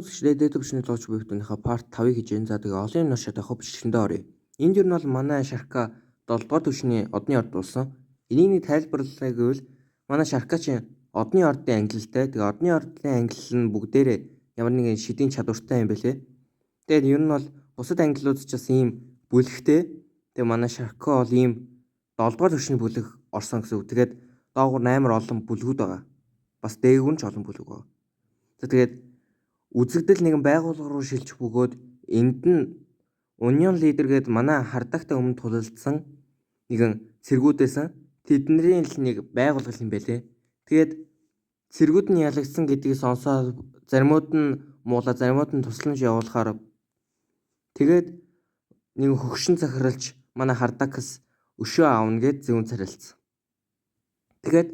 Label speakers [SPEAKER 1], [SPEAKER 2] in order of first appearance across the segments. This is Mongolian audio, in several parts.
[SPEAKER 1] Сайн үзэгчдээ дээд түвшний зооч буйвтынхаа part 5-ыг хийж байна. За, тэгээ олон юм нушаад авах бичлэгэндээ оръё. Энд ер нь бол манай Шарка 7 дугаар түвшний одны орд болсон. Энийг нэг тайлбарлая гэвэл манай Шарка чинь одны ордын ангилалтай. Тэгээ одны ордын ангилал нь бүгдээрээ ямар нэгэн шидийн чадвартай юм бэлээ. Тэгээд ер нь бол бусад ангиллууд ч бас ийм бүлэгтэй. Тэгээ манай Шарка бол ийм 7 дугаар түвшний бүлэг орсон гэсэн үг. Тэгээд доогуур нь амар олон бүлгүүд байгаа. Бас дээгүүр нь ч олон бүлэг байгаа. За, тэгээд үзэгдэл нэгэн байгууллага руу шилжих бөгөөд энд нь Union Leader гээд манай Хардактай өмнө тулалдсан нэгэн цэргүүдээсэн тэдний л нэг байгууллага юм байлээ. Тэгээд цэргүүд нь ялагдсан гэдгийг сонсоод заримуд нь муулаа, заримуд нь тусламж явуулахаар тэгээд нэгэн хөгшин захиралч манай Хардакас өшөө аавна гээд зөвүүн царилцсан. Тэгээд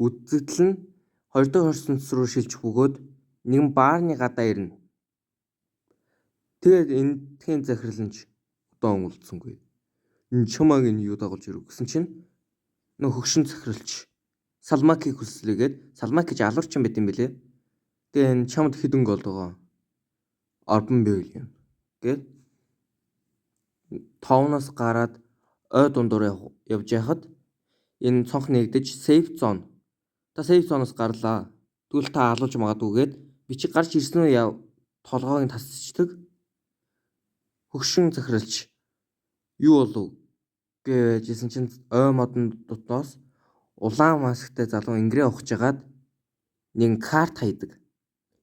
[SPEAKER 1] үзэгдэл нь хоёр дахь ертөнц рүү шилжих бөгөөд нэгэн баарны гадаа ирнэ. Тэгээд эндхийн захирал нь ч удаан үлдсэнгүй. Энэ чамааг энэ юу дагуулж ирэв гэсэн чинь нөх хөгшин захиралч Салмакийг хүслээгээд, Салмак гэж алуурчин байт юм бэлээ. Тэгээ энэ чамд хэдэн gold байгаа? 10 billion гээд тоовноос гараад ой дундуур явж яхад энэ цонх нэгдэж safe zone. Та safe zone-оос гарлаа. Тэгвэл та алуулж магадгүй гээд би чи гарч ирсэн үү яв толгойг нь тасчдаг. Хөгшин захиралч юу болов гэжсэн чинь ой модон дотноос улаан масктай залуу ингэрээ ухаж хагаад нэг карт хайдаг.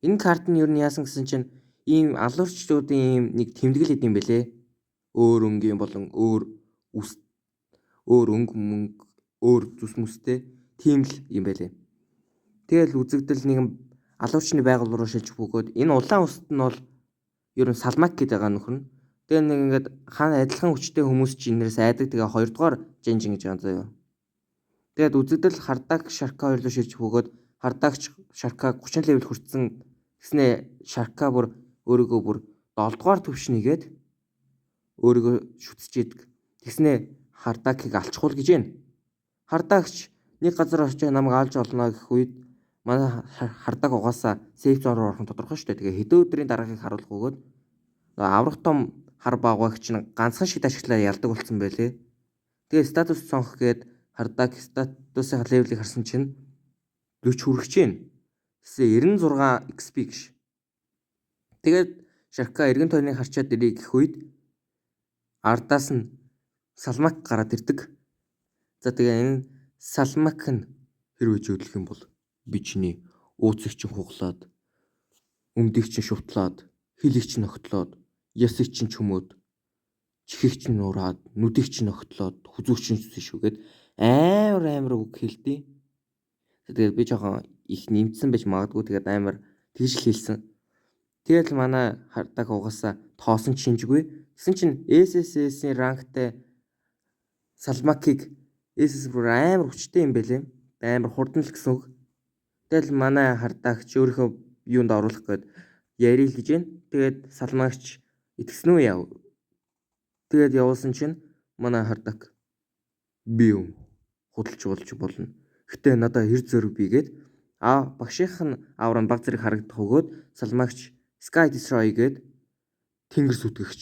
[SPEAKER 1] Энэ карт нь ер нь яасан гэсэн чинь ийм алуурчдуудын ийм нэг тэмдэглэл идэм бэлээ. Өөр өнгийн болон өөр үс, өөр өнгө мөнгө, өөр зүс мүстэй тийм л юм байлээ. Тэгэл үзэгдэл нэгэн алуурчны байгууллага руу шилжих бөгөөд энэ улаан үст нь бол ер нь Салмак гэдэг байгаа нөхөр нь. Тэгээ нэг ингээд хаана адилхан хүчтэй хүмүүс ч энэс айдаг. Тэгээ хоёрдугаар Жанжин гэж байгаа заяа. Тэгээд үзэгдэл Хардак Шарка хоёр руу шилжих бөгөөд Хардакч Шарка 30 level хүртсэн гэснээ Шарка бүр өөрийгөө бүр 7 дугаар түвшнийгээд өөрийгөө шүтсэж идэг. Тэгснээ Хардакийг алчхуул гэж байна. Хардакч нэг газар очиж намайг алж олно гэх үед манай Хардак угаасаа safe zone руу орох нь тодорхой шүү дээ. Тэгээ хэдэн өдрийн дараагыг харуулах бөгөөд аврах том хар багваагч чинь ганцхан шид ашиглаад ялдаг болсон байлээ. Тэгээ статус цонх гээд Хардак статусын level ийг харсан чинь 40 хүрэж байна. Тэгсэн 96 XP гэж. Тэгээд Шарка эргэн тойрныг харчаад ирээ гэх үед ардаас нь Салмак гараад ирдэг. За, тэгээ энэ Салмак нь хэрвээ жөөдлөх юм бол би чиний ууцыг чинь хуглаад, өмдийг чинь шувтлаад, хөлийг чинь огтлоод, ясыг чинь чөмөөд, чихийг чинь нуураад, нүдийг чинь огтлоод, хүзүүг чинь шүгээд амар амар үг хэлдэг. Тэгээд би жоохон их нэмсэн байж магадгүй, тэгээд амар тэгж л хэлсэн. Тэгэл манай Хардак угаасаа тоосон чинжгүй. Тэгсэн чинь SSS-ийн rank тай Салмакийг SS бүр амар хүчтэй юм бэлээ. Амар хурдан л гэсэн үг. Тэгэл манай Хардагч өөрийнхөө юунд оруулах гээд ярил гэж байна. Тэгээд Салмагч итгэсэн үү яв. Тэгээд явуулсан чинь манай Хардак би юм худалч болж болно. Гэтэ надаа хэр зөрөг бий гээд а багшийнх нь авраа баг зэрэг харагдах өгөөд Салмагч Sky Destroy гээд тэнгэр сүтгэгч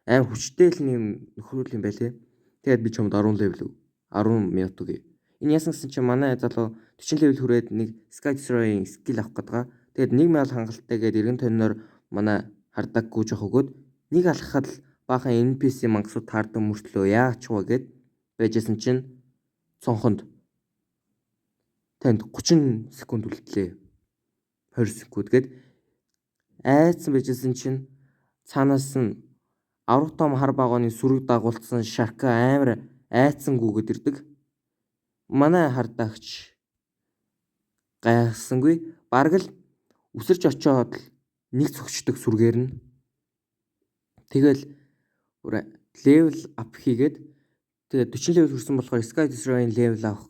[SPEAKER 1] амар хүчтэй л нэг нөхрөл юм байлээ. Тэгээд би чамд 10 level 10 минут өгье. Энэ яасан гэсэн чинь манай залуу 40 level хүрээд нэг Sky Destroy-ийн skill авах гэдэг. Тэгээд 1000 хангалттай гээд эргэн тойрноор манай Хардак гүйж явах өгөөд нэг алхахад л баахан NPC мангасууд таардаг мөртлөө яач вэ гэд байжсэн чинь цонхонд танд 30 секунд үлдлээ. 20 секунд гээд айдсан байжсэн чинь цаанаас нь аврах том хар багооны сүрэг дагуулсан Шарка амар айдсан гүгээд ирдэг. Манай Хардагч гайхсангүй, бараг л үсэрч очиод л нэг цогчдөг сүргээр нь. Тэгэл level up хийгээд, тэгээд 40 level хүрсэн болохоор Sky Destroy-ийн level авах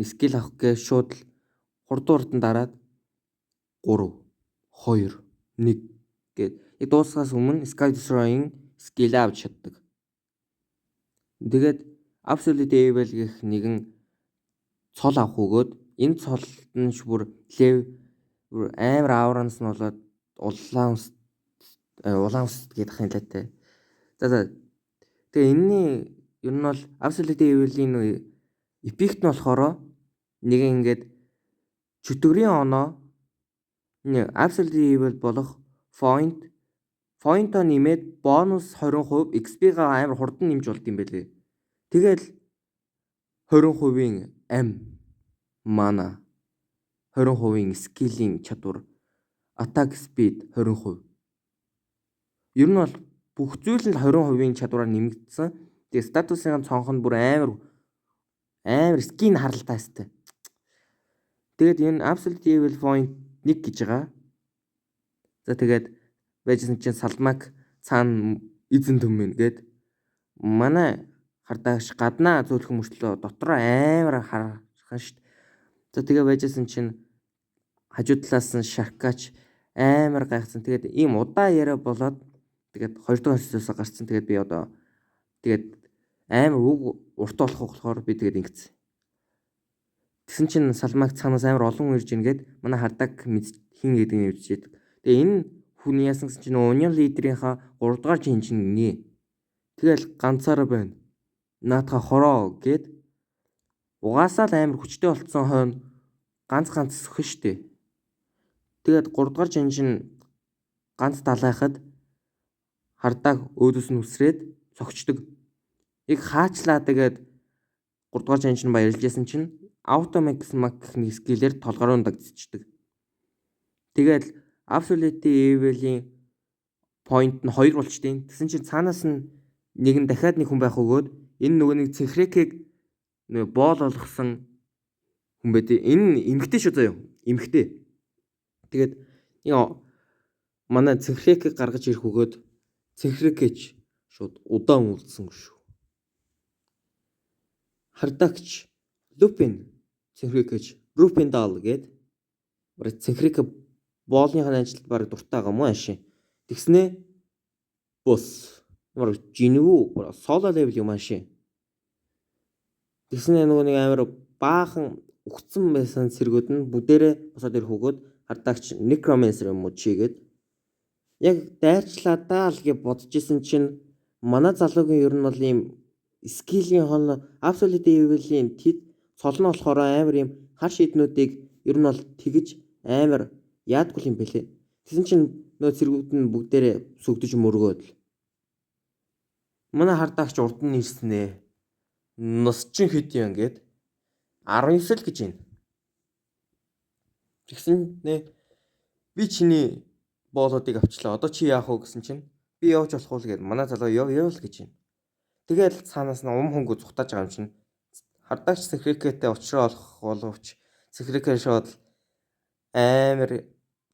[SPEAKER 1] skill авах гэж шууд л хурдан хурдан дараад 3 2 1 гээд яг дуусахаас өмнө Sky Destroy-ийн skill авч чаддаг. Тэгээд Absolute Evil гэх нэгэн цол авах өгөөд энэ цолд нь бүр level амар авранаас нь болоод Улаан ус, улаан ус гэдэг ах юм лээ. За. Тэгээ энэний ер нь бол Absolute Evil-ийн эффект нь болохоор нэг ингээд чөтгөрийн оноо Absolute Evil болох point-оо нэмээд бонус 20% XP-га амар хурдан нэмж болд юм байлээ. Тэгэл 20%-ийн ам mana, 20%-ийн skill-ийн чадвар, attack speed 20%. Ер нь бол бүх зүйл нь 20%-ийн чадвараар нэмэгдсэн. Тэгээ статусын цонх нь бүр амар амар skin харалтай хэвээр. Тэгээд энэ Absolute Evil Point 1 гэж байгаа. За, тэгээд байжсэн чинь Салмак цаана эзэн төмөн гээд манай хардаагч гаднаа зөөлхөн мөртлөө дотроо амар хархан шít. За, тэгээ байжсэн чинь хажуу талаас нь Шаркач амар гайхсан. Тэгээд ийм удаа яриа болоод тэгээд хоёр дахь ертөнцөөс гарцсан. Тэгээд би одоо тэгээд амар үг урт болох болохоор би тэгээд ингэсэн. Тэгсэн чинь Салмак цаанаас амар олон хүн ирж ийн гээд манай Хардаг хин гэдэг нь ирж идэг. Тэгээ энэ хүн яасан гэсэн чинь Union лидерийнхаа 3 дугаар жинжин гинэ. Тэгэл ганцаараа байна. Наатха хороо гэд угаасаа л амар хүчтэй болцсон хойно ганц ганц сөхөн штэ. Тэгээд 3 дугаар жинжин ганц далайхад Хардаг өөдөөс нь үсрээд цогчдөг. Яг хаачлаа, тэгээд 3 дугаар жинжин баярлж ясан чинь Automax Mac гэх нэг skill-ээр толгороо дагдчихдаг. Тэгэл Absolute Evil-ийн point нь 2 болчтیں۔ Тэгсэн чинь цаанаас нь нэг нь дахиад нэг хүн байх өгөөд энэ нөгөө нэг Цэнхрэкийг нэг боол болгосон хүн байд. Энэ эмгтэй шүү заяа. Эмгтэй. Тэгээд нэг манай Цэнхрэкийг гаргаж ирэх өгөөд Цэнхрэкэч шууд удаан үлдсэн шүү. Хардагч Лупин Цэнхрэкэч Рупиндал гээд бараг Цэнхрэк боолныхын ажилд бараг дуртай байгаа мó ааши. Тэгснээ бос. Ямар жинвүү solo level юм ааши. Тэгснээ нөгөө нэг амар баахан үхсэн байсан цэргүүд нь бүгдээрээ босоод ирэх өгөөд хардагч Necromancer юм уу чигээд яг дайрчлаа даа л гэж бодож исэн чинь манай залуугийн ер нь бол ийм skill-ийн хон Absolute Evil-ийн тэд цол нь болохоор амар ийм хар шиднүүдийг ер нь бол тэгж амар яадгүй юм бэлээ. Тэгсэн чинь нөө цэргүүд нь бүгдээрээ сүгдэж мөргөөд л. Манай хардаагч урд нь ирсэн ээ. Нус чин хэд юм гээд 19 л гэж байна. Тэгсэн нэ би чиний боолуудыг авчлаа. Одоо чи яах вэ гэсэн чинь би явж болох уу гэд манай залуу яв яв л гэж байна. Тэгэл цаанаас нь ум хөнгө зүхтааж байгаа юм чинь хардаагч Цэнхрэкэтэй учраа олох боловч Цэнхрэкэ шууд амар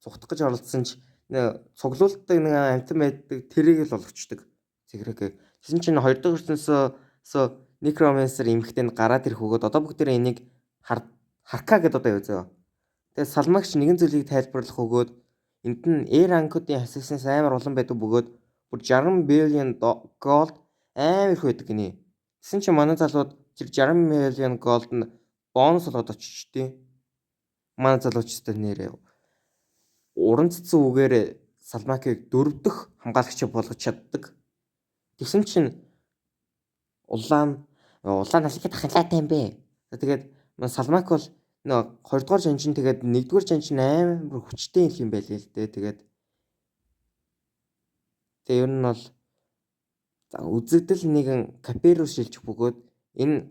[SPEAKER 1] зүхтах гэж оролдсон ч нэг цуглуулдаг нэг амтан байдаг, тэрийг л болгочдөг Цэнхрэкэ. Тэгсэн чинь хоёр дахь ертөнцөөс Necromancer эмэгтэй нь гараад ирэх өгөөд одоо бүгдээрээ энийг харка гэдээ одоо яваа зөө. Тэгээ Салмагч нэгэн зүйлийг тайлбарлах өгөөд энд нь A rank-уудын Assassin амар олон байдаг бөгөөд бүр 60 billion gold амар их байдаг гинэ. Тэгсэн чинь манай залууд тэр 60 million gold нь бонус болгоод очичдیں۔ Манай залуучтай нэрээ уран цэцэн үгээр Салмакийг дөрөв дэх хамгаалагч болгож чаддаг. Тэгсэн чинь улаан улаан алхад халаатай юм бэ. Тэгээд Салмак бол нөө 2 дугаар жанжин, тэгээд 1 дугаар жанжин амар хүчтэй юм байлээ л дээ. Тэгээд тэгээ ер нь бол за үзэгдэл нэгэн кафе руу шилжих бөгөөд энэ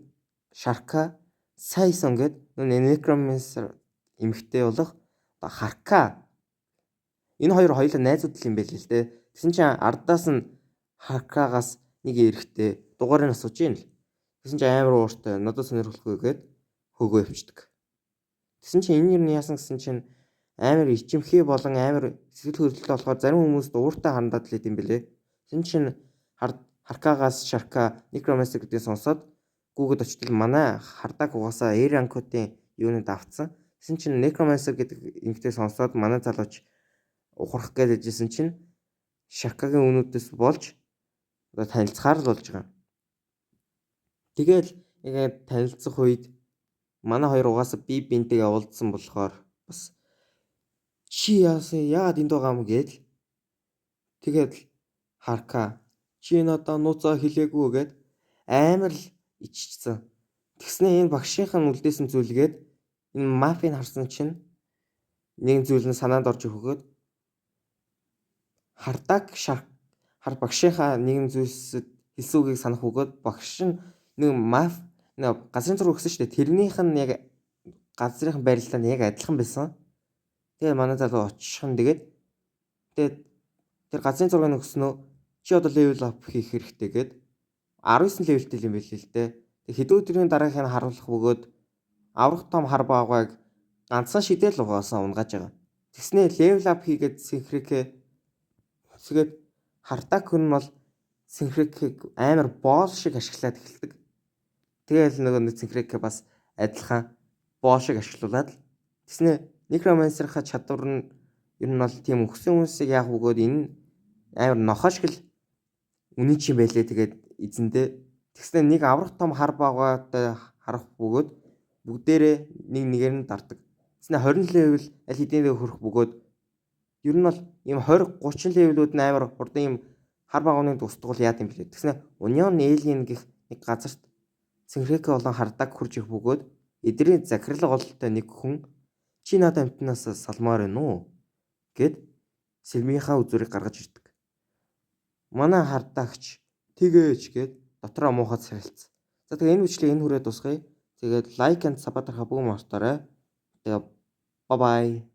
[SPEAKER 1] Шарка Сайсон гээд нөө Necromancer эмэгтэй болох одоо Харка, энэ хоёр хоёулаа найзууд л юм байлээ л дээ. Тэгсэн чинь ардаас нь Харкагаас нэг эрэхтэй дугаарыг асууж ийн л. Тэгсэн чинь амар ууртай, надад сонирхолгүй гээд хөөгөө явчихдаг. Тэгсэн чинь энэ юм яасан гэсэн чинь амар ичимхий болон амар сэтгэл хөдлөлтэй болохоор зарим хүмүүст ууртай хандаад л идэм бэлээ. Тэгсэн чинь Харкагаас Шарка Necromancer гэдгийг сонсоод гүүгэд очтол манай Хардаг угаасаа A rank-уудын юунууд авцсан. Тэгсэн чинь Necromancer гэдэг эмэгтэй сонсоод манай залууч ухрах гэж ижсэн чинь Шаркагийн үнүүдээс болж одоо танилцахаар л болж байгаа. Тэгэл ингээд танилцах үед манай хоёр угаасаа бие биентэйгээ уулзсан болохоор бас Чи яасан, яагаад энд байгаа юм гээд л тэгээд Харка чи надаа нууцаа хэлээгүй гээд амар л иччихсэн. Тэгснэ энэ багшийнх нь үлдээсэн зүйлгээд энэ map ыг харсан чинь нэгэн зүйл нь санаанд орж өгөхөд Хардак шар хар багшийнхаа нэгэн зүйлсэд хэлсэн үгийг санах бөгөөд багш нь нэг map, нэг газрын зураг өгсөн шүү дээ. Тэрнийх нь яг газрын байрлалаа нь яг адилхан байсан. Тэгээ манай залуу очих нь тэгээд тэр газрын зургийг өгснөө, чи одоо level up хийх хэрэгтэй гээд 19 level тэй юм билээ л дээ. Тэг хэдэн өдрийн дараагийнх нь харуулах бөгөөд аврах том хар баавгайг ганцхан шидэл угаасаа унгааж байгаа. Тэгснээ level up хийгээд Синхрикэ тэгээд Хартак хүн бол Синхрикийг амар боол шиг ашиглаад эхэлдэг. Тэгээл нөгөө нэг Синхрикэ бас адилхан боол шиг ашиглуулад л тэгснээ Necromancer-ха чадвар нь ер нь бол тийм өгсөн хүмүүсийг яах бөгөөд энэ амар нохоо шиг л үнэн чинь байлээ. Тэгээд эзэндээ тэгснэ нэг аврах том хар баавгайтай харах бөгөөд бүгдээрээ нэг нэгээр нь дардаг. Тэгснэ 20 level аль хэдийн хөрөх бөгөөд ер нь бол ийм 20 30 level үүд нь амар хурдан ийм хар баавгайны дустгал яад юм блэ. Тэгснэ Union Alien гэх нэг газарт Цэнхрэкэ болон Хардак хурж ирэх бөгөөд эдрийн захирлага голтой нэг хүн чи надад амьтнаас салмаар байна уу гэд сэлмийнхаа үзүүрийг гаргаж ирдэг. Манай Хардагч тэгээч гэд дотроо муухай царилцсан. За, тэгээ энэ бичлэгийг энэ хүрээ дуусгая. Тэгээд like and sub дарахаа бүгд мартаарай. Тэгээ bye bye.